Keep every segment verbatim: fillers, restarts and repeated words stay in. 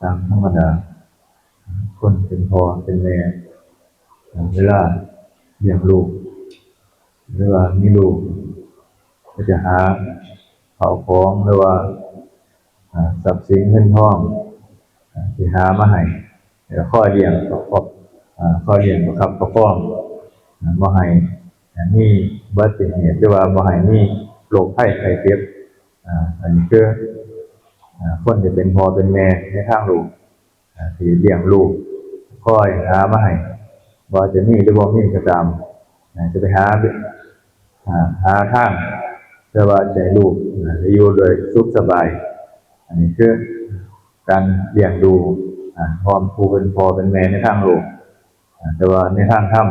ตามธรรมดา คนเป็นพ่อเป็นแม่ เวลาเลี้ยงลูก หรือว่ามีลูก ก็จะหาข้าวของหรือว่า อ่า ทรัพย์สินเงินทอง อ่า ที่หามาให้ แล้วคอยเลี้ยงประคอบ อ่า คอยเลี้ยงประคับประคอง อ่า บ่ให้ อ่า มีอุบัติเหตุ หรือว่าบ่ให้มีโรคภัยไข้เจ็บ อ่า อันนี้คือ อ่า คนที่เป็นพ่อเป็นแม่ในทางลูก อ่า ที่เลี้ยงลูก คอยหามาให้ ว่าจะมีหรือบ่มีก็ตาม อ่า จะไปหา อ่า หาทาง เพื่อว่าจะให้ลูก อ่า ได้อยู่โดยสุขสบาย อันนี้คือการเลี้ยงดู อ่า พร้อมผู้เป็นพ่อเป็นแม่ในทางโลก อ่า แต่ว่าในทางธรรม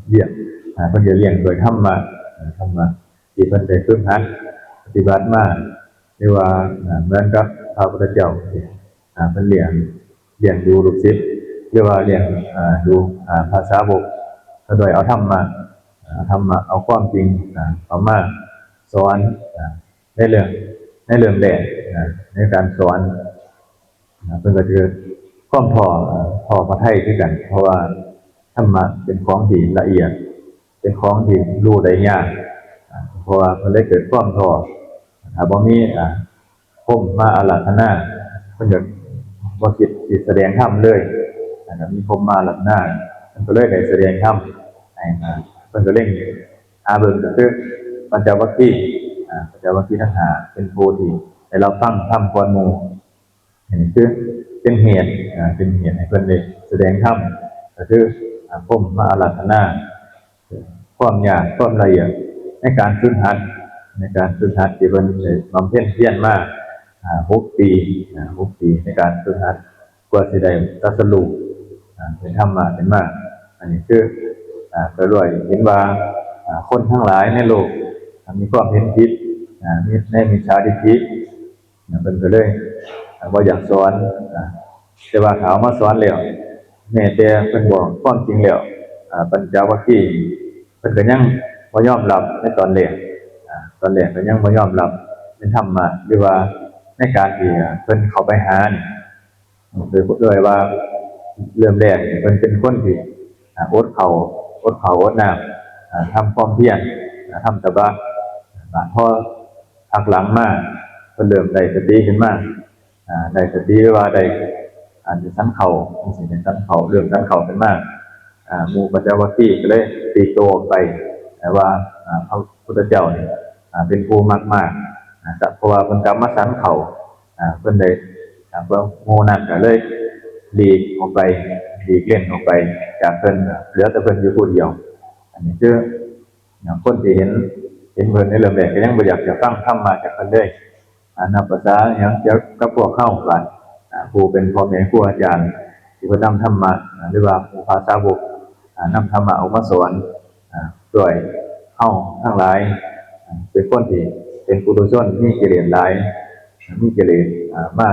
เลี้ยง อ่า เพิ่นจะเลี้ยงโดยธรรมะ อ่า ธรรมะที่เพิ่นได้ฝึกหัดปฏิบัติมา หรือว่า อ่า เหมือนกับพระพุทธเจ้า อ่า เพิ่นเลี้ยง เลี้ยงดูลูกศิษย์ หรือว่าเลี้ยง อ่า ดู อ่า พระสาวก ก็โดยเอาธรรมะ อ่า ธรรมะ เอาความจริง อ่า เข้ามาสอน อ่า ในเรื่อง ในเรื่องแรก อ่า ในการสอน อ่า เพิ่นก็คือความท้อ อ่า ท้อพระทัยคือกัน เพราะว่าธรรมะเป็นของที่ละเอียด เป็นของที่รู้ได้ยาก อ่า เพราะว่าเพิ่นเลยเกิดความท้อ ถ้าบ่มี อ่า พรหมมาอาราธนา เพิ่นก็บ่คิดสิแสดงธรรมเลย อ่า ก็มีพรหมมาอาราธนา เพิ่นก็เลยได้แสดงธรรมให้ อ่า เพิ่นก็เล็งหาเบิ่งก็คือปัญจวัคคีย์ อ่า ปัญจวัคคีย์ทั้งห้าเป็นผู้ที่ได้รับฟังธรรมก่อนหมู่ อันนี้คือเป็นเหตุ อ่า เป็นเหตุให้เพิ่นได้แสดงธรรม ก็คือ อ่า พรหมมาอาราธนา ความยากความละเอียดในการฝึกหัด ในการฝึกหัดที่เพิ่นได้บำเพ็ญเพียรมา อ่า หกปี อ่า หกปีในการฝึกหัด กว่าสิได้ตรัสรู้ อ่า เป็นธรรมะขึ้นมา อันนี้คือ อ่า ก็ด้วยเห็นว่า อ่า คนทั้งหลายในโลก อ่า มีความเห็นผิด อ่า มีในมิจฉาทิฏฐิ นะ เพิ่นก็เลย อ่า บ่อยากสอน อ่า แต่ว่าถ้าเอามาสอนแล้ว แม้แต่เพิ่นบอกความจริงแล้ว อ่า ปัญจวัคคีย์ เพิ่นก็ยังบ่ยอมรับในตอนแรก อ่า ตอนแรกก็ยังบ่ยอมรับในธรรมะ หรือว่าในการที่ อ่า เพิ่นเข้าไปหานี่ โดย โดยว่าเริ่มแรกนี่เพิ่นเป็นคนที่ อ่า อดข้าว อดข้าวอดน้ำ อ่า ทำความเพียร อ่า ทำตบะ อ่า พอพักหลังมา เพิ่นเริ่มได้สติขึ้นมา อ่า ได้สติหรือว่าได้ อ่า ได้ฉันข้าว จั่งซี้ ได้ฉันข้าว เริ่มฉันข้าวขึ้นมา อ่า หมู่ปัญจวัคคีย์ก็เลยปลีกตัวออกไป แต่ว่า อ่า พระพุทธเจ้านี่ อ่า เป็นผู้มักมาก อ่า เพราะว่าเพิ่นกลับมาฉันข้าว อ่า เพิ่นได้ อ่า พวกหมู่นั้นก็เลยหลีกออกไป หลีกเล่นออกไปจากเพิ่น เหลือแต่เพิ่นอยู่ผู้เดียว อันนี้คือ อ่า คนที่เห็น เห็นเพิ่นในเริ่มแรกก็ยังบ่อยากจะฟังธรรมะจากเพิ่นเลย อ่า นับประสาหยังเกี่ยวกับพวกเฮาบาด อ่า ผู้เป็นพ่อแม่ครูอาจารย์ ที่เพิ่นนำธรรมะ อ่า หรือว่าหมู่พระสาวก อ่า นำธรรมะออกมาสอน อ่า ด้วยเฮาทั้งหลาย อ่า เป็นคนที่เป็นปุถุชน มีกิเลสหลาย อ่า มีกิเลส อ่า มา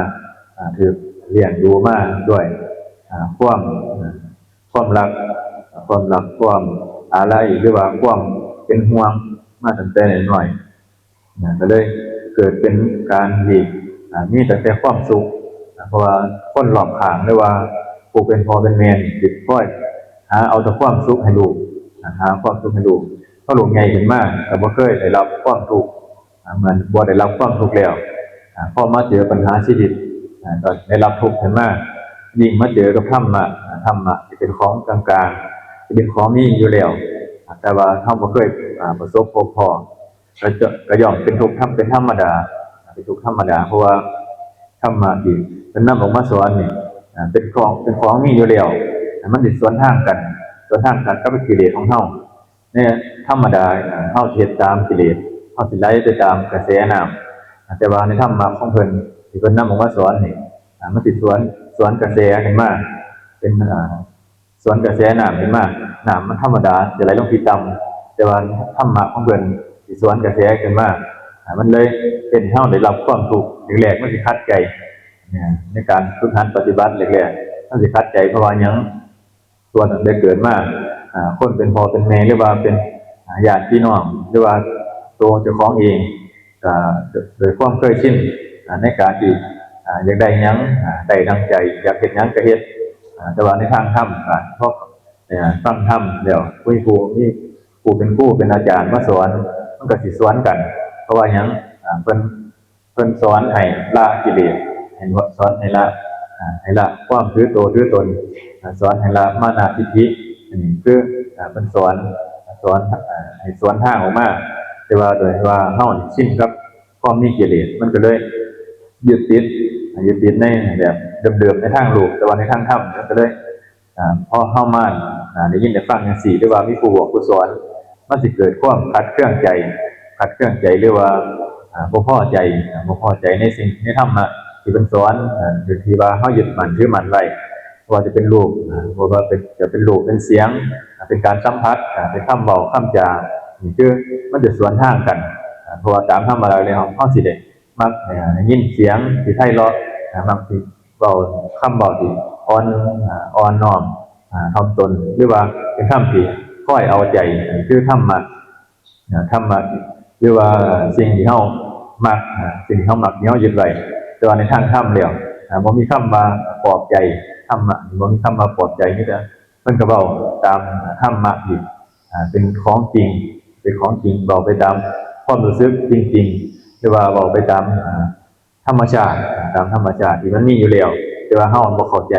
อ่า ถูกเลี้ยงดูมาด้วย อ่า ความ อ่า ความรัก ความรัก ความอาลัย หรือว่าความเป็นห่วงมาตั้งแต่น้อยๆ นะ ก็เลยเกิดเป็นการที่ อ่า มีตั้งแต่ความสุข นะ เพราะว่าคนรอบข้าง หรือว่าผู้เป็นพ่อเป็นแม่นี่สิคอยหาเอาแต่ความสุขให้ลูก นะ หาความสุขให้ลูก พอลูกใหญ่ขึ้นมาก็บ่เคยได้รับความทุกข์ อ่า เหมือนบ่ได้รับความทุกข์แล้ว อ่า พอมาเจอปัญหาชีวิต อ่า ก็ได้รับทุกข์ขึ้นมา ยิ่งมาเจอกับธรรมะ อ่า ธรรมะที่เป็นของกลางๆ ที่เป็นของมีอยู่แล้ว อ่า แต่ว่าเฮาบ่เคย อ่า ประสบพบพ้อ ก็จะ ก็ย่อมเป็นทุกข์ธรรม เป็นธรรมดา เป็นทุกข์ธรรมดา เพราะว่าธรรมะที่เพิ่นนำออกมาสอนนี่ อ่า เป็นของ เป็นของมีอยู่แล้ว มันสิสวนทางกัน สวนทางกันกับกิเลสของเฮา ในธรรมดา อ่า เฮาสิเฮ็ดตามกิเลส เฮาสิไหลไปตามกระแสน้ำ แต่ว่าในธรรมะของเพิ่นที่เพิ่นนำออกมาสอนนี่ อ่า มันสิสวน สวนกระแสขึ้นมา เป็น อ่า สวนกระแสน้ำขึ้นมา น้ำมันธรรมดาจะไหลลงที่ต่ำ แต่ว่าธรรมะของเพิ่นสิสวนกระแสขึ้นมา อ่า มันเลยเป็นเฮาได้รับความทุกข์ แรกๆ มันสิขัดใจ เนี่ย ในการฝึกหัดปฏิบัติแรกๆ มันสิขัดใจ เพราะว่าหยัง ตัวตั้งแต่เกิดมา อ่า คนเป็นพ่อเป็นแม่ หรือว่าเป็น อ่า ญาติพี่น้อง หรือว่าตัวเจ้าของเอง ก็โดยความเคยชิน อ่า ในการที่ อ่าอยากได้หยังอ่าได้ดังใจ อยากเฮ็ดหยังก็เฮ็ดอ่าแต่ว่าในทางธรรมอ่าพออ่าฟังธรรมแล้วมีผู้มีผู้เป็นครูเป็นอาจารย์มาสอน มันก็สิสวนกัน เพราะว่าหยังอ่าเพิ่นเพิ่นสอนให้ละกิเลสเห็นบ่สอนให้ละอ่าให้ละความถือตัวถือตนอ่าสอนให้ละมานะทิฏฐิอันนี้คืออ่าเพิ่นสอนสอนอ่าให้สวนทางออกมา แต่ว่าโดยที่ว่าเฮานี่ชินกับความมีกิเลสมันก็เลยยึดติดยึดติดในแบบเดิมๆในทางโลกแต่ว่าในทางธรรมมันก็เลยอ่าพอเฮามาอ่าได้ยินได้ฟังจังซี่หรือว่ามีผู้บอกผู้สอนมันสิเกิดความขัดเคืองใจขัดเคืองใจหรือว่าอ่าบ่พอใจอ่าบ่พอใจในสิ่งในธรรมะที่เพิ่นสอนอ่าหรือที่ว่าเฮายึดมั่นถือมั่นไว้ บ่ว่าจะเป็นรูปอ่าบ่ว่าเป็นจะเป็นรูปเป็นเสียงอ่าเป็นการสัมผัสอ่าเป็นคำเว้าคำจานี่คือมันจะสวนทางกันอ่าเพราะว่าตามธรรมดาแล้วเฮาสิได้มักอ่าได้ยินเสียงสิไพเราะอ่ามักสิเว้าคำเว้าที่อ่อนอ่าอ่อนน้อมอ่าถ่อมตนหรือว่าเป็นคำที่คอยเอาใจนี่คือธรรมะ นะธรรมะหรือว่าสิ่งที่เฮามักนะสิ่งที่เฮามักที่เฮายึดไว้แต่ว่าในทางธรรมแล้วนะบ่มีคำว่าปลอบใจธรรมะบ่มีคำว่าปลอบใจมีแต่เพิ่นก็เว้าตามธรรมะที่อ่าเป็นของจริงเป็นของจริงเว้าไปตามความรู้สึกจริงๆหรือว่าเว้าไปตามอ่า ธรรมชาติตามธรรมชาติที่มันมีอยู่แล้วแต่ว่าเฮาบ่เข้าใจ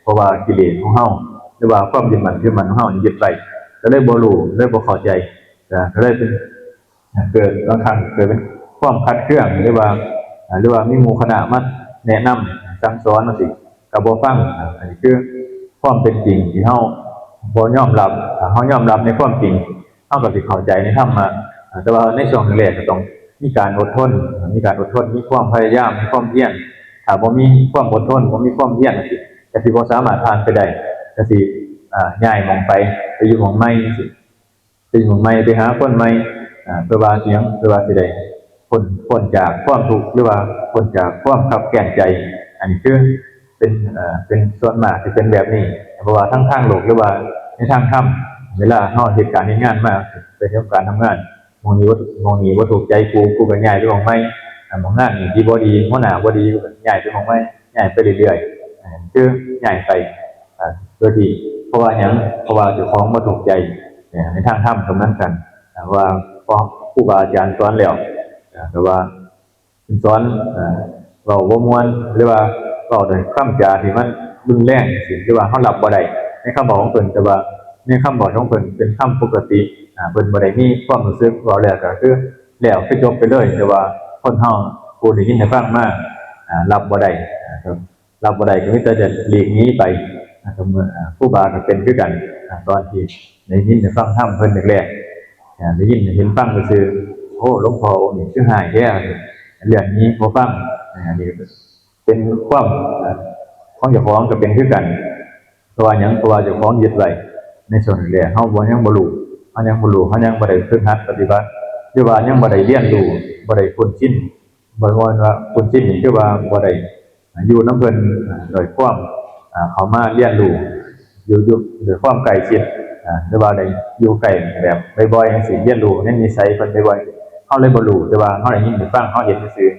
เพราะว่ากิเลสของเฮาหรือว่าความยึดมั่นถือมั่นของเฮานี่ยึดไว้ก็เลยบ่รู้เลยบ่เข้าใจนะก็เลยเป็นเกิดบางครั้งเกิดเป็นความขัดเคืองหรือว่าอ่าหรือว่ามีหมู่คณะมาแนะนำสั่งสอนจั่งซี้ก็บ่ฟังอ่าอันนี้คือความเป็นจริงที่เฮาบ่ยอมรับถ้าเฮายอมรับในความจริง เฮาก็สิเข้าใจในธรรมะอ่าแต่ว่าในช่วงแรกๆก็ต้องมีการอดทน มีการอดทน มีความพยายาม มีความเพียร ถ้าบ่มีความอดทน บ่มีความเพียรจั่งซี้ก็สิบ่สามารถผ่านไปได้ ก็สิอ่าย้ายหม่องไป ไปอยู่หม่องใหม่จั่งซี้ไปอยู่หม่องใหม่ ไปหาคนใหม่อ่าเพื่อว่าอิหยัง เพื่อว่าสิได้ พ้นพ้นจากความทุกข์หรือว่าพ้นจากความคับแค้นใจ อันนี้คือเป็นเอ่อเป็นส่วนมากที่เป็นแบบนี้ เพราะว่าทั้งทางโลกหรือว่าในทางธรรม เวลาเฮาเฮ็ดการเฮ็ดงานมาเป็นเรื่องการทำงานหม่องนี้บ่หม่องนี้บ่ถูกใจกูกูก็ย้ายไปหม่องใหม่อ่าหม่องงานนี้ที่บ่ดีหัวหน้าบ่ดีกูก็ย้ายไปหม่องใหม่ย้ายไปเรื่อยๆอ่าคือย้ายไปอ่าโดยที่เพราะว่าหยังเพราะว่าเจ้าของบ่ถูกใจเนี่ยในทางธรรมก็เหมือนกันอ่าว่าพอครูบาอาจารย์สอนแล้วอ่าแต่ว่า เพิ่นสอนเอ่อเว้าบ่ม่วนหรือว่าเว้าด้วยคำจาที่มันรุนแรงจั่งซี้หรือว่าเฮารับบ่ได้ในคำเว้าของเพิ่นแต่ว่าในคำเว้าของเพิ่นเป็นคำปกติอ่าเพิ่นบ่ได้มีความรู้สึกเว้าแล้วก็คือแล้วคือจบไปเลยแต่ว่าคนเฮาผู้ได้ยินได้ฟังมาอ่ารับบ่ได้อ่าก็รับบ่ได้ก็มีแต่จะหลีกหนีไปอ่าก็เหมือนอ่าครูบาก็เป็นคือกันอ่าตอนที่ได้ยินได้ฟังธรรมเพิ่นแรกๆอ่าได้ยินได้เห็นฟังซื่อๆโอ้หลวงพ่อองค์นี้คือฮ้ายแท้ เรื่องนี้บ่ฟังอ่าอันนี้เป็นความอ่าของเจ้าของก็เป็นคือกัน เพราะว่าหยังเพราะว่าเจ้าของยึดไว้ในส่วนแรกเฮาบ่ยังบ่รู้เฮายังบ่รู้เฮายังบ่ได้ฝึกหัดปฏิบัติหรือว่ายังบ่ได้เรียนรู้บ่ได้คุ้นชินบ่ว่าว่าคุ้นชินนี่คือว่าบ่ได้อยู่นำเพิ่นอ่าด้วยความอ่าเข้ามาเรียนรู้อยู่อยู่ด้วยความใกล้ชิดอ่าหรือว่าได้อยู่ใกล้แบบบ่อยๆจั่งซี้เรียนรู้ในนิสัยเพิ่นบ่อยๆเฮาเลยบ่รู้แต่ว่าเฮาได้ยินได้ฟังเฮาเห็นซื่อ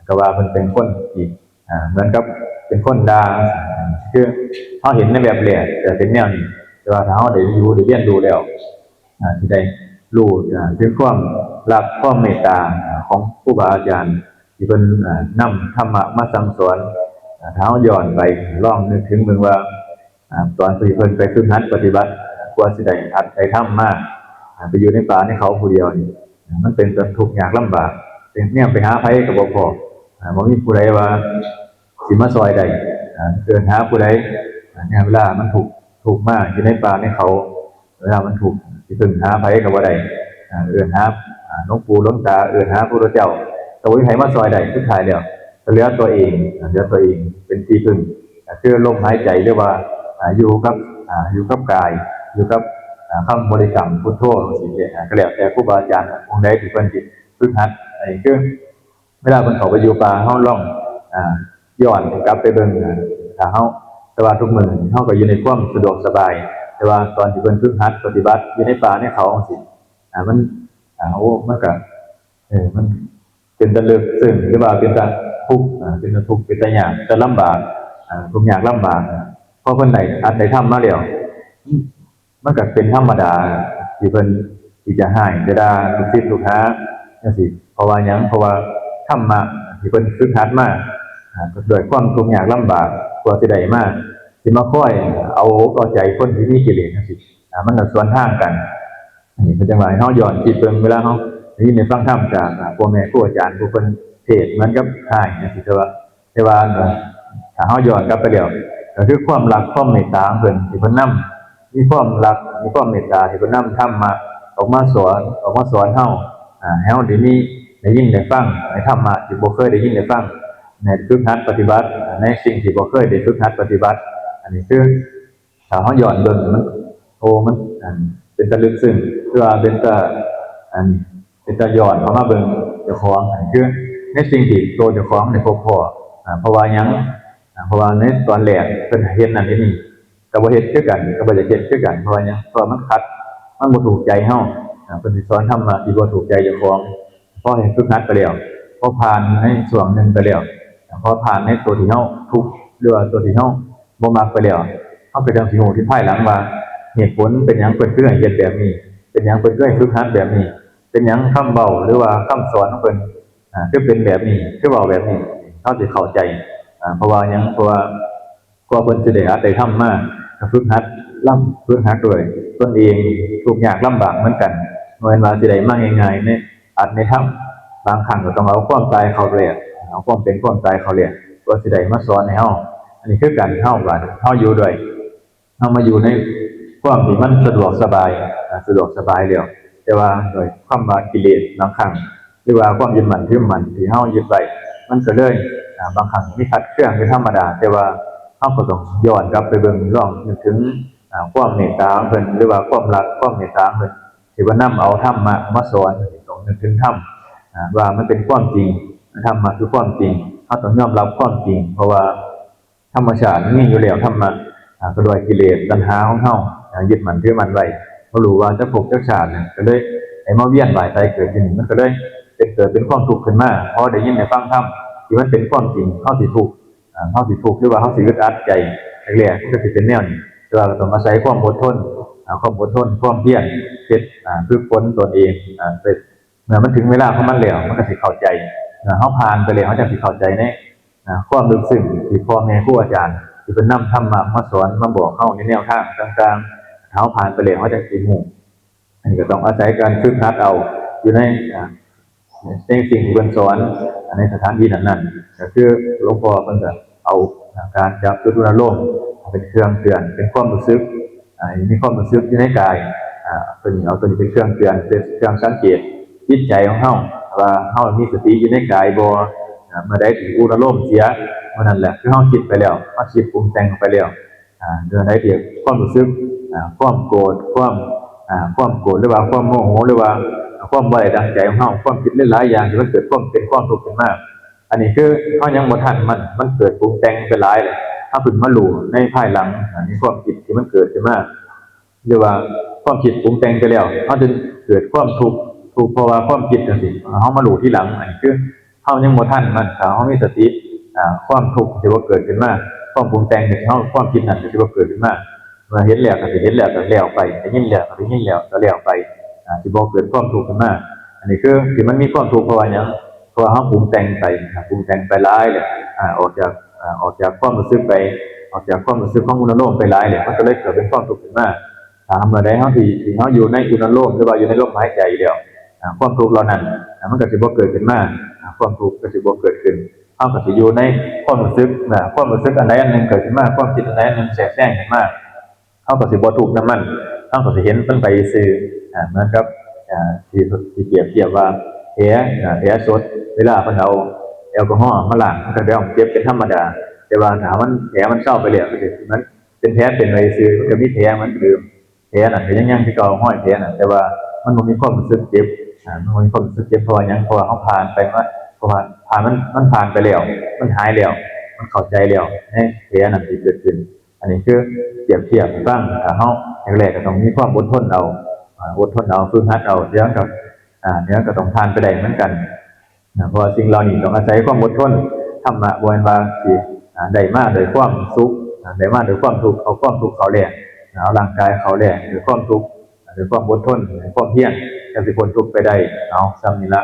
ก็ว่าเพิ่นเป็นคนที่อ่าเหมือนกับเป็นคนด่าคือเฮาเห็นในแบบแรกจะเป็นแนวนี้แต่ว่าถ้าเฮาได้อยู่ได้เรียนรู้แล้วอ่าสิได้รู้อ่าถึงความรักความเมตตาอ่าของครูบาอาจารย์ที่เพิ่นอ่านำธรรมะมาสั่งสอนอ่าถ้าเฮาย้อนไปลองนึกถึงเบิ่งว่า อ่าตอนที่เพิ่นไปฝึกหัดปฏิบัติกว่าสิได้อัดได้ธรรมมาอ่าไปอยู่ในป่าในเขาผู้เดียวนี่มันเป็นตอนทุกข์ยากลำบากเป็นแนวไปหาไผก็บ่พ้ออ่าบ่มีผู้ใดว่าสิมาซอยได้อ่าเอิ้นหาผู้ใดอ่าเนี่ยเวลามันทุกข์ทุกข์มาอยู่ในป่าในเขาเวลามันทุกข์สิพึ่งหาไผก็บ่ได้อ่าเอิ้นหาอ่าหลวงปู่หลวงตาเอิ้นหาพระพุทธเจ้าก็บ่มีไผมาซอยได้สุดท้ายแล้วก็เหลือตัวเองอ่าเหลือตัวเองเป็นที่พึ่ง ก็คือลมหายใจหรือว่าอ่าอยู่กับอ่าอยู่กับกายอยู่กับอ่าคำบริกรรมพุทโธจั่งซี้เนี่ยอ่าก็แล้วแต่ครูบาอาจารย์องค์ใดที่เพิ่นสิฝึกหัดอันนี้คือเวลาเพิ่นเข้าไปอยู่ป่าเฮาลองอ่าย้อนกลับไปเบิ่งอ่าถ้าเฮาแต่ว่าทุกมื้อนี้เฮาก็อยู่ในความสะดวกสบายแต่ว่าตอนที่เพิ่นฝึกหัดปฏิบัติอยู่ในป่าในเขาจั่งซี้อ่ามันอ่าโอ้มันก็ เออมันเป็นตาลึกซึ้งหรือว่าเป็นตาพ ทุกข์อ่าเป็นตาทุกข์เป็นตายากแต่ลำบากอ่าทุกข์ยากลำบากอ่าพอเพิ่นได้อัดได้ธรรมมาแล้ว มันก็เป็นธรรมดาที่เพิ่นที่จะฮ้ายจะด่าลูกศิษย์ลูกหาจั่งซี้เพราะว่าหยังเพราะว่าธรรมะที่เพิ่นฝึกหัดมาอ่าด้วยความทุกข์ยากลำบากกว่าสิได้มาสิมาคอยเอาอกเอาใจคนที่มีกิเลสจั่งซี้อ่ามันก็สวนทางกัน อันนี้เพิ่นจั่งว่าให้เฮาย้อนคิดเบิ่งเวลาเฮาได้ยินได้ฟังธรรมจากอ่าพ่อแม่ครูอาจารย์ผู้เพิ่นเทศน์เหมือนกับฮ้ายจั่งซี้แต่ว่าแต่ว่าถ้าเฮาย้อนกลับไปแล้วก็คือความรักความเมตตาของเพิ่นที่เพิ่นนำมีความรักมีความเมตตาที่เพิ่นนำธรรมะออกมาสอนออกมาสอนเฮาอ่าให้เฮาได้มีได้ยินได้ฟังในธรรมะที่บ่เคยได้ยินได้ฟังในฝึกหัดปฏิบัติในสิ่งที่บ่เคยได้ฝึกหัดปฏิบัติอันนี้คือ ถ้าเฮาย้อนเบิ่งมันโอ้มันอันเป็นตาลึกซึ้งคือว่าเป็นตาอันเป็นตาย้อนเข้ามาเบิ่งเจ้าของอันคือในสิ่งที่ตัวเจ้าของได้พบพ้ออ่าเพราะว่าหยังอ่าเพราะว่าในตอนแรกเพิ่นเฮ็ดนั่นเฮ็ดนี่ก็บ่เฮ็ดคือกันก็บ่อยากเฮ็ดคือกันเพราะว่าหยังเพราะว่ามันขัดมันบ่ถูกใจเฮาอ่าเพิ่นสิสอนธรรมะที่บ่ถูกใจเจ้าของ พอเห็นฝึกหัดไปแล้วพอผ่านในช่วงหนึ่งไปแล้วพอผ่านในตัวที่เฮาทุกข์หรือว่าตัวที่เฮาบ่มักไปแล้วเฮาก็จั่งสิฮู้ที่ภายหลังว่าเหตุผลเป็นหยังเพิ่นคือให้เฮ็ดแบบนี้เป็นหยังเพิ่นคือให้ฝึกหัดแบบนี้เป็นหยังคำเว้าหรือว่าคำสอนของเพิ่นอ่าคือเป็นแบบนี้คือเว้าแบบนี้เฮาสิเข้าใจอ่าเพราะว่าหยังเพราะว่า กว่าเพิ่นสิได้อัดได้ธรรมมาก็ฝึกหัดลำฝึกหัดด้วยตนเองทุกข์ยากลำบากเหมือนกันบ่แม่นว่าสิได้มาง่ายๆในอัดในธรรมบางครั้งก็ต้องเอาความตายเข้าแลกเอาความเป็นความตายเข้าแลกกว่าสิได้มาสอนให้เฮาอันนี้คือกันเฮาว่าเฮาอยู่ด้วยเฮามาอยู่ในความที่มันสะดวกสบายอ่าสะดวกสบายแล้วแต่ว่าด้วยความว่ากิเลสบางครั้ง หรือว่าความยึดมั่นถือมั่นที่เฮายึดไว้มันก็เลยอ่าบางครั้งมีขัดเคืองเป็นธรรมดาแต่ว่าเฮาก็ต้องย้อนกลับไปเบิ่งลองนึกถึงอ่าความเมตตาของเพิ่นหรือว่าความรักความเมตตาของเพิ่นที่ว่านำเอาธรรมะมาสอนต้องนึกถึงธรรมอ่าว่ามันเป็นความจริงธรรมะคือความจริงเฮาต้องยอมรับความจริงเพราะว่า ธรรมชาติมันมีอยู่แล้วธรรมะอ่าก็ด้วยกิเลสตัณหาของเฮาอ่ายึดมั่นถือมั่นไว้บ่ฮู้ว่าจักภพจักชาติเนี่ยก็เลยให้มาเวียนว่ายตายเกิดอยู่นี่มันก็เลยเป็นเกิดเป็นความทุกข์ขึ้นมาพอได้ยินได้ฟังธรรมที่มันเป็นความจริงเฮาสิทุกข์อ่าเฮาสิทุกข์หรือว่าเฮาสิอึดอัดใจแรกๆมันก็สิเป็นแนวนี้แต่ว่าก็ต้องอาศัยความอดทนอ่าความอดทนความเพียรเฮ็ดอ่าฝึกฝนตนเองอ่าเสร็จ เมื่อมันถึงเวลาของมันแล้วมันก็สิเข้าใจนะเฮาผ่านไปแล้วเฮาจั่งสิเข้าใจในนะความลึกซึ้งที่พ่อแม่ครูอาจารย์ที่เพิ่นนำธรรมะมาสอนมาบอกเฮาในแนวทางต่างๆเฮาผ่านไปแล้วเฮาจั่งสิฮู้อันนี้ก็ต้องอาศัยการฝึกหัดเอาอยู่ในอ่าในสิ่งที่เพิ่นสอนในสถานที่นั้นๆก็คือหลวงพ่อเพิ่นก็เอาการจับจุดอุณาโลมเป็นเครื่องเตือนเป็นความรู้สึก อ่ามีความรู้สึกอยู่ในกายอ่าตัวนี้เอาตัวนี้เป็นเครื่องเตือนเป็นเครื่องสังเกตจิตใจของเฮาว่าเฮามีสติอยู่ในกายบ่อ่าเมื่อใดที่อุณาโลมเสียเมื่อนั้นแหละคือเฮาคิดไปแล้วเฮาคิดปรุงแต่งไปแล้วอ่าเมื่อใดที่ความรู้สึกอ่าความโกรธความอ่าความโกรธหรือว่าความโมโหหรือว่าความบ่ได้ดังใจของเฮาความคิดหลายๆอย่างที่มันเกิดความเป็นความทุกข์ขึ้นมา อันนี้คือเฮายังบ่ทันมันมันเกิดปรุงแต่งไปหลายแล้วเฮาเพิ่งมารู้ในภายหลังอันนี้ความคิดที่มันเกิดขึ้นมาหรือว่าความคิดปรุงแต่งไปแล้วเฮาจึงเกิดความทุกข์ทุกข์เพราะว่าความคิดจั่งซี้เฮามารู้ทีหลังอันนี้คือเฮายังบ่ทันมันถ้าเฮามีสติอ่าความทุกข์สิบ่เกิดขึ้นมาความปรุงแต่งที่เฮาความคิดนั้นสิบ่เกิดขึ้นมาเมื่อเห็นแล้วก็สิเห็นแล้วก็แล้วไปได้ยินแล้วก็ได้ยินแล้วก็แล้วไปอ่าสิบ่เกิดความทุกข์ขึ้นมาอันนี้คือที่มันมีความทุกข์เพราะว่าหยัง เพราะว่าเฮาปรุงแต่งไปนะปรุงแต่งไปหลายเลยอ่าออกจากอ่าออกจากความรู้สึกไปออกจากความรู้สึกของอุณาโลมไปหลายเลยมันก็เลยเกิดเป็นความทุกข์ขึ้นมาถ้าเมื่อใดเฮาที่ที่เฮาอยู่ในอุณาโลมหรือว่าอยู่ในลมหายใจแล้วอ่าความทุกข์เหล่านั้นอ่ามันก็สิบ่เกิดขึ้นมาอ่าความทุกข์ก็สิบ่เกิดขึ้นเฮาก็สิอยู่ในความรู้สึกนะความรู้สึกอันใดอันหนึ่งเกิดขึ้นมาความคิดอันใดอันหนึ่งแทรกแซงขึ้นมา เฮาก็สิบ่ทุกข์นำมันเฮาก็สิเห็นมันไปซื่ออ่าเหมือนกับอ่าที่ที่เปรียบเทียบว่าแผลอ่าแผลสดเวลาเพิ่นเอาแอลกอฮอล์มาล้างมันก็ย่อมเจ็บเป็นธรรมดาแต่ว่าถ้ามันแผลมันเซาไปแล้วก็สิมันเป็นแผลเป็นไปซื่อมันก็มีแผลเหมือนเดิมแผลนั่นก็ยังยังคือเก่าฮอยแผลนั่นแต่ว่ามันบ่มีความรู้สึกเจ็บอ่ามันบ่มีความรู้สึกเจ็บเพราะว่าหยังเพราะว่าเฮาผ่านไปมาเพราะว่าผ่านมันมันผ่านไปแล้วมันหายแล้วมันเข้าใจแล้วในแผลนั่นที่เกิดขึ้น อันนี้คือเปรียบเทียบให้ฟังถ้าเฮาแรกๆก็ต้องมีความอดทนเอาอ่าอดทนเอาฝึกหัดเอาเดี๋ยวก็อ่าเดี๋ยวก็ต้องผ่านไปได้เหมือนกันนะเพราะว่าสิ่งเหล่านี้ต้องอาศัยความอดทน ธรรมะบ่แม่นว่าสิอ่าได้มาด้วยความสุขอ่าได้มาด้วยความทุกข์ เอาความทุกข์เข้าแลกเอาร่างกายเข้าแลกด้วยความทุกข์ด้วยความอดทนด้วยความเพียรจั่งสิพ้นทุกข์ไปได้ เอาส่ำนี้ละ